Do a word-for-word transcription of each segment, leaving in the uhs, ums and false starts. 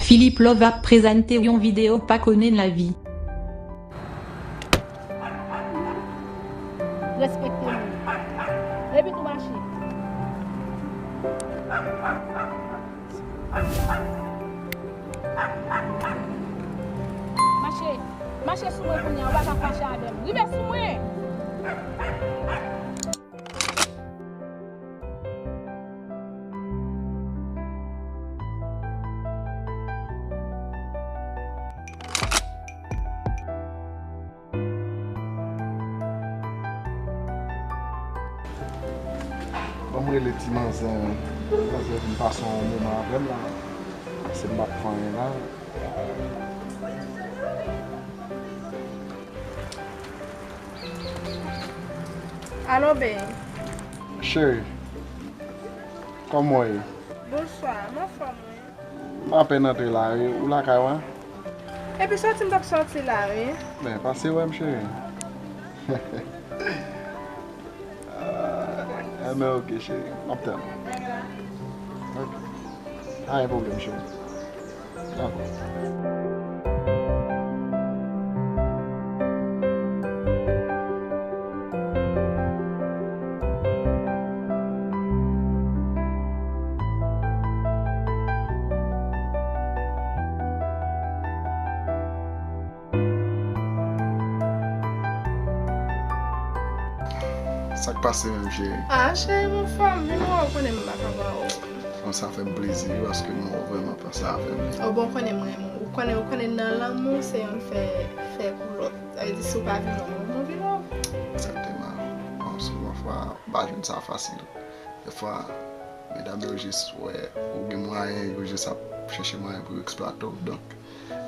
Philippe Love ap prezante yon videyo pa konnen lavi. Respekte moun. Epi tou mache. Mache, mache sou mwen kounye a, ou pa ka fache avè m. Rive sou mwen! Ban m rele ti manzè, manzè vin pase yon moman avè m la. Se m p ap fè anyen la. Alo, bae. Cheri, kòman w ye? Bonswa, m anfòm, wi. M apèn antre la, wi. Ou lakay ou a? Epi sòti m t ap sòti la, wi. Men, pase wè m, cheri. Ah, enben, oke, cheri. M ap tann ou. Oke. Pa gen pwoblèm, cheri. Dakò. Sa k pase menm, cheri? Ah, cheri, m anfòm, vin wè w, ou konnen m pa ka ba w. Bon, sa fè m plezi, wi, paske m wè w vrèman, sa fè m plezi. Oh, bon, ou konnen m renmen w. Ou konnen, ou konnen nan lanmou, se yonn fè, fè pou lòt. Sa vle di, si w pa vin wè m, mwen vin wè w. Egzakteman. Bon, souvan fwa, m pa jwenn sa fasil. Dèfwa, medam yo jis wè ou gen mwayen, yo jis ap chèche mwayen pou yo eksplwate w. Donk,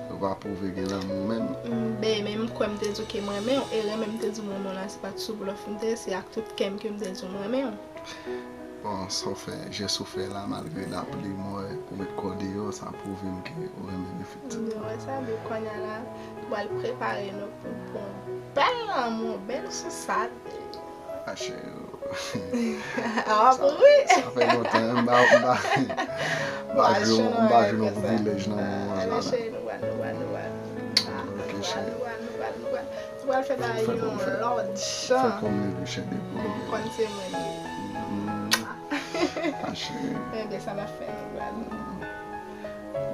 yo pa pwouve gen lanmou menm. M, ben, men m kwè m te di w ke m renmen w, e renmen m te di w m renmen w la, se pa t sou blòf m te ye, se ak tout kè m ke m te di w m renmen w. Bon, sa w fè, jès ou fè la, malgre lapli, m wè ou met kò deyò, sa pwouve m ke ou renmen m efektivman. M wè sa, men kounye a la, m pral prepare nou pou, pou yon bèl lanmou, bèl sousad. Ah, cheri. Ah, w ap ri. Sa fè lontan, m pa, m pa, m pa jwe, m pa jwe yon privilèj nan moman la. Cheri, nou pral, nou pral, nou pral. Ok, cheri. Nou pral, nou pral, nou pral. Nou pral fè bagay yon lòt jan. Fè kòm li vle, cheri, depi. M konn se mwen li ye. Ah, cheri. Ebyen, sa n ap fè, nou pral. M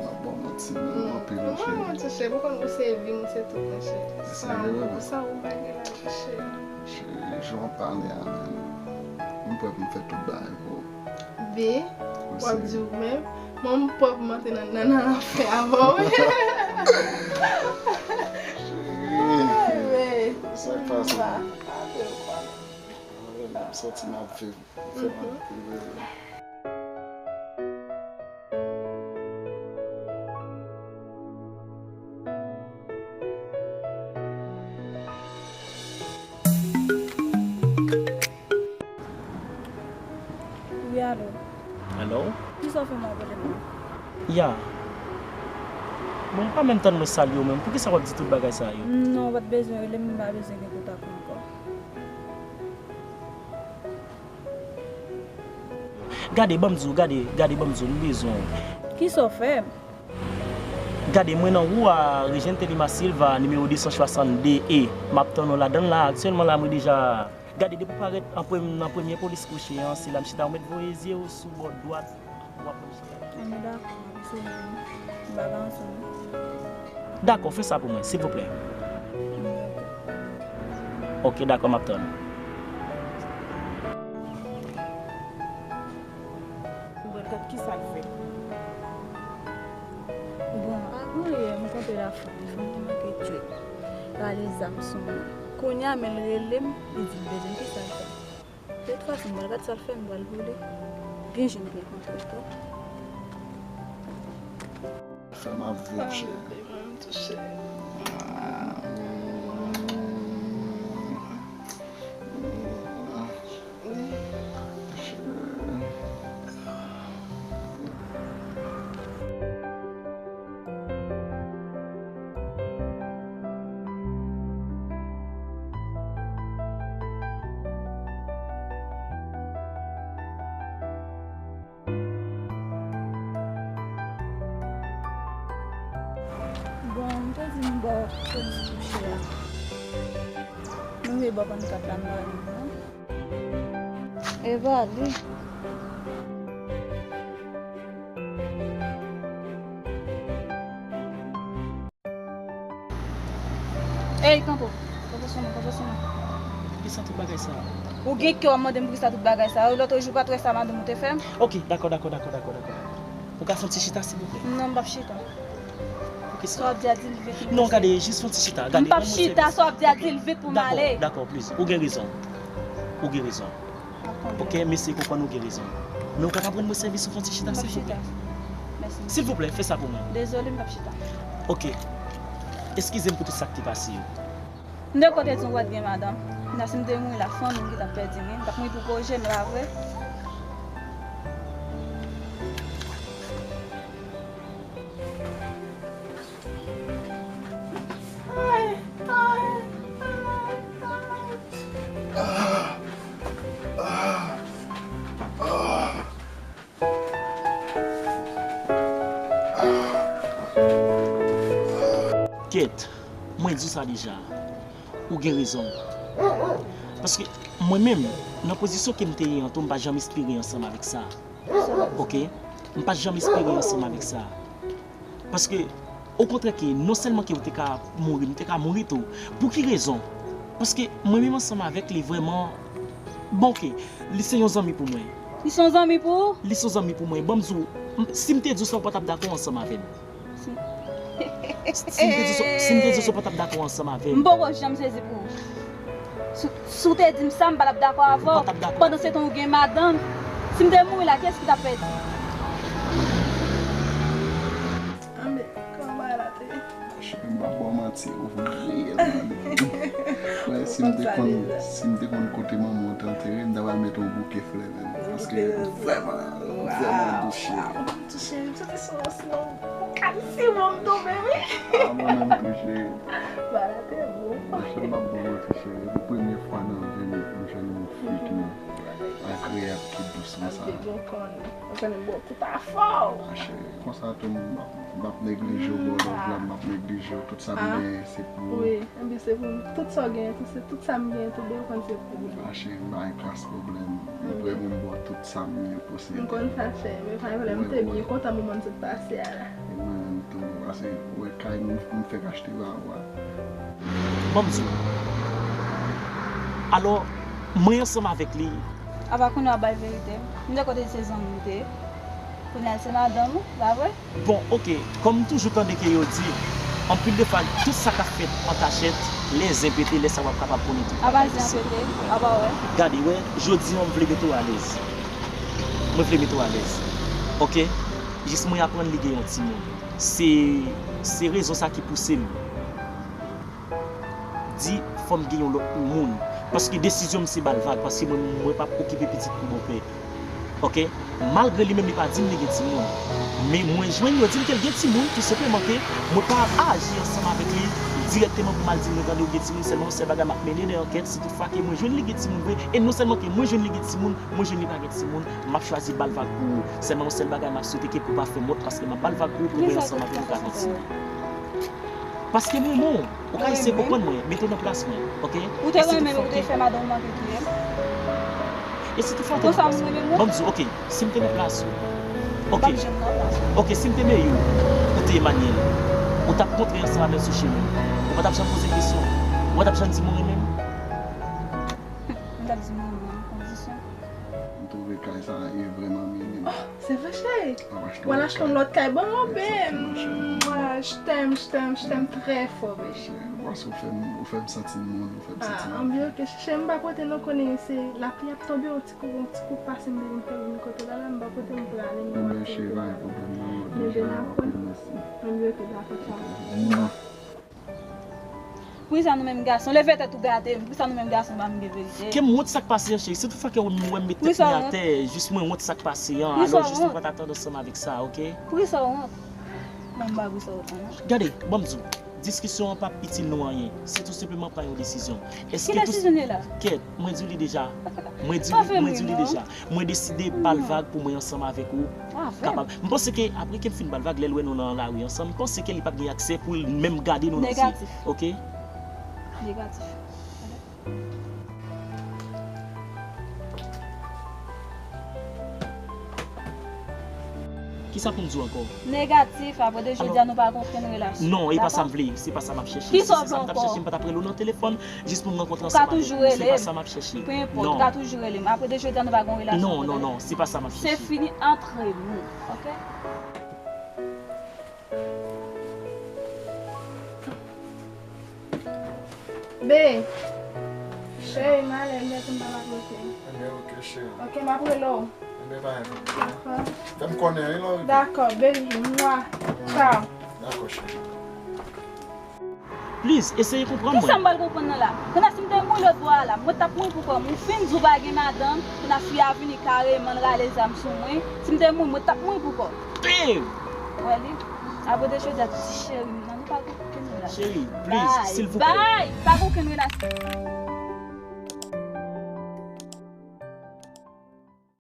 ap ba w manti, men anpil, wi, cheri. Mwen, mwen tou, cheri, pou konn ou se vi m, ou se tout mwen, cheri. San ou, san ou, m pa gen lavi, cheri. Cheri, jan w ap pale a menm, m prè pou m fè tout bagay pou ou. Bi, w ap di ou menm, mwen m prè pou m antre nan, nan, nan lanfè avè w, wi. Cheri, sa k pase? M santi m ap viv. Fè mal. Wi, alo. Hello? Kisa w fè m ap rele m nan? Ya. Bon, m pa menm tann mwen salye w menm. Poukisa w ap di tout bagay sa yo? Non, w pa t bezwen rele m, m pa bezwen gen kontak ou ankò. Gade, ban m di w, gade, gade, ban m di w, m bezwen w. Kisa w fè m? Gade, mwen nan wou a, Regine Telima Silva, nimewo de san swasann de E. M ap tann w ladan l la, aktyèlman la, mwen deja. Gade, depi w parèt an prem-, nan premye polis kouche an, se la m chita, ou mèt voye zye w sou bò dwat, w ap wè m chita. Anben, dakò, m ap eseye, m pa ka ansanm. Dakò, fè sa pou mwen, silvouplè. Ok, dakò, m ap tann. Mwen gad kisa l fè. Bon, avan yè, m kontre la fanm, fanm te manke tchwèt. Rale zam sou mwen. Kounye a, men l rele m, li di l bezwen m, kisa l fè? De tout fason, m pral gad sa l fè, m pral boule. Gen jan m te kontre tou. Fè m ap viv, cheri. Mwen menm tou, cheri. M ba w konnen mouche a. Nou vle ba w bann kat la, m ba w li, non? E ba li. Ey, kanpe. Kanpe sou mwen, kanpe sou mwen. Poukisa tout bagay sa a? Ou gen kè w ap mande m poukisa tout bagay sa a. Lòt jou pa t wè sa madanm ou te fè m? Ok, dakò, dakò, dakò, dakò, dakò. Ou ka fè yon ti chita, silvouplè? Non, m p ap chita. Poukisa? Sa w ap di a, di l vit pou m ale. Non, gade, jis fè yon ti chita. Gade, m p ap chita, sa w ap di a, di l vit pou m ale. Dakò, dakò, please. Ou gen rezon. Ou gen rezon. Ok, m eseye konprann ou gen rezon. Men ou ka ka rann mwen sèvis ou fè yon ti chita, silvouplè? Silvouplè, fè sa pou mwen. Dezole, m p ap chita. Ok. Eskize m pou tout sa k te pase yo. M te konn te di w pa t gen madanm. Nan si m te mouri la, fanmi m ki t ap pèdi m, wi. M t ap mouri pou pwojè m, e pa vre? Kèt, mwen di w sa deja. Ou gen rezon. Paske mwen menm, nan pozisyon ke m te ye an tou, m pa janm espere ansanm avèk sa. Ok? M pa janm espere ansanm avèk sa. Paske, okontrè ke, non sèlman ke ou te ka mouri, m te ka mouri tou. Pou ki rezon? Paske mwen menm ansanm avèk li vrèman, bon, ok, li se yon zanmi pou mwen. Li se yon zanmi pou ou? Li se yon zanmi pou mwen. Ban m di w, m- si m te di w sa, ou pa t ap dakò ansanm avè m. Si m te di w sa, si m te di w sa, ou pa t ap dakò ansanm avè m. M poko janm sezi pou ou. Si, si w te di m sa, m pa t ap dakò avè w. Ou pa t ap dakò. Pandan se tan ou gen madanm. Si m te mouri la, kiyès ki t ap pèdi? Anben, kòman bagay la te ye? Cheri, m p ap ba w manti, ou reyèlman li. Wè, si m te konn, si m te konn kote manman w te antere, m ta pral mete yon bouke flè menm. Paske vrèman, vrèman douce, cheri. Touche, m santi sou yon, sou yon kalsiyonm tonbe, wi. A, mwen menm tou, cheri. Bagay te bon. Monchè, m p ap ba w manti, cheri. Depi premye fwa nan vi m, m jwenn yon fi ki agreyab, ki dous konsa. Epi bon, konn, ou konnen m ba w tout afè w. A, cheri, konsa tou, m p ap, m p ap neglije w, ba w love la, m p ap neglije w. Tout sa m genyen, se pou ou. Wi, epi se pou m. Tout sa w genyen tou, se tout sa m genyen tou, byen konn se pou ou. A, cheri, m pa gen kras pwoblèm. M prè pou m ba w tout sa m posede. M konn sa, cheri, men pa gen pwoblèm, m te byen kontan moman n sot pase a la. E mwen menm tou, paske ou wè kay m, m fèk achte ba ou a. Ban m di w. Alò, mwen ansanm avèk li. Apa kounye a w ap bay verite. M te konn di se zanmi w te ye. Kounye a se madanm ou, pa vre? Bon, ok, kòm m toujou tande ke yo di, anpil de fwa, tout sa k ap fèt an kachèt, lè zen pete, lè sa w ap kapab konnen tout bagay. Apa zen pete, apa wè. Gade, wè, jodi a, m vle mete w alèz. Mwen vle mete w alèz. Ok? Jis mwen aprann li gen yon timoun. Se, se rezon sa ki pouse m di fò m gen yon lòt moun. Paske desizyon m se ba l vag, paske mwen, mwen p ap okipe pitit pou bòpè. Ok? Malgre li menm li pa di m li gen timoun. Men mwen jwenn yo di m ke l gen timoun, tou senpleman ke mwen pa aji ansanm avèk li dirèkteman pou m al di l, "Non, tande, ou gen timoun." Sèlman yon sèl bagay m ap mennen de ankèt, si tout fwa ke mwen jwenn li gen timoun vre, e non sèlman ke mwen jwenn li gen timoun, mwen jwenn li pa gen timoun, m ap chwazi ba l vag pou ou. Sèlman yon sèl bagay m ap swete ke pou w pa fè m wont, paske m ap ba l vag pou ou, pou mwen ansanm avè l nou ka gen timoun. Paske m renmen w. Ou ka eseye konprann mwen, mete w nan plas mwen, ok? Ou te renmen m, ou te fè madanm ou manke touye m? E si tout fwa w te nan plas mwen? Ban m di w, ok, si m te nan plas ou, ok, ok, si m te Meyou, ou te Emmanuel, ou t ap kontre ansanm avè l sou chemen, ou pa t ap janm poze kesyon, ou pa t ap janm di m ou renmen m? M t ap di m ou renmen m nan kondisyon. M twouve kay sa a e vrèman minim. Se vre, cheri. W al achte yon lòt kay, ban mwen, babe. Mwa, je t'aime, je t'aime, je t'aime très fort, baby. Paske ou fè m, ou fè m santi m moun, ou fè m santi m anbyen. Ok, cheri, m pa pote non, konnen se lapli ap tonbe, yon ti kou, yon ti kou pase m bezwen fè vin kote w la, la, m pa pote m prale, m ap fè. Ebyen, cheri, pa gen pwoblèm non, lòt jou, anpil mèsi. Anbyen, ok, dakò, tchao. Poukisa nou menm gason, leve tèt ou gade m, poukisa nou menm gason pa m gen verite? Ke m wont sa k pase an, cheri. Si tout fwa ke w wè m met tèt mwen atè, jis mwen wont sa k pase an, alò jis mwen pa t atann ansanm avèk sa, ok? Poukisa w wont? Mwen m pa poukisa w wont, non. Gade, ban m di w. Diskisyon an p ap itil nou anyen. Se tou senpleman pran yon desizyon. Èske tou... Ki desizyon li la? Kèt, mwen di w li deja. Mwen di w, mwen di w li deja. Mwen deside ba l vag pou mwen ansanm avèk ou kapab. M panse ke apre ke m fin ba l vag, lè l wè nou nan lari ansanm, m panse ke li p ap gen aksè pou l menm gade nou nan zye. Negatif. Oke? Negatif. Kisa pou m di w ankò? Negatif, apre de jodi a nou pa gen okenn relasyon. Non, e pa sa m vle, se pa sa m ap chèche. Kisa w vle ankò? Si se sa m t ap chèche, m pa t ap rele w nan telefòn, jis pou m rankontre ansanm avèk ou. Se pa sa m ap chèche. Ou ka toujou rele m. Pe enpòt, ou ka toujou rele m. Apre de jodi a nou pa gen relasyon. Non, non, non, se pa sa m ap chèche. Se fini antre nou, oke? Be, cheri, m ale, m bezwen pale avèk ou. Enben, oke, cheri. Oke, m ap rele w. Enben, pa gen pwoblèm. Dakò. Fè m konnen, wi, lè w rive. Dakò, baby, mwa. Tchaw. Dakò, cheri. Please, eseye konprann mwen. Kisa m pral konprann nan la? Kounye a, si m te mouri lòt bò a la, mwen t ap mouri pou kò m. Ou fin di w pa gen madanm, kounye a fi a vini kareman l rale zam sou mwen. Si m te mouri, mwen t ap mouri pou kò m. Damn! Wè li? Apre de jodi a, ti cheri m nan, nou pa gen okenn relasyon. Cheri, please, silvouplè. Bye! Bye! Pa gen okenn relasyon.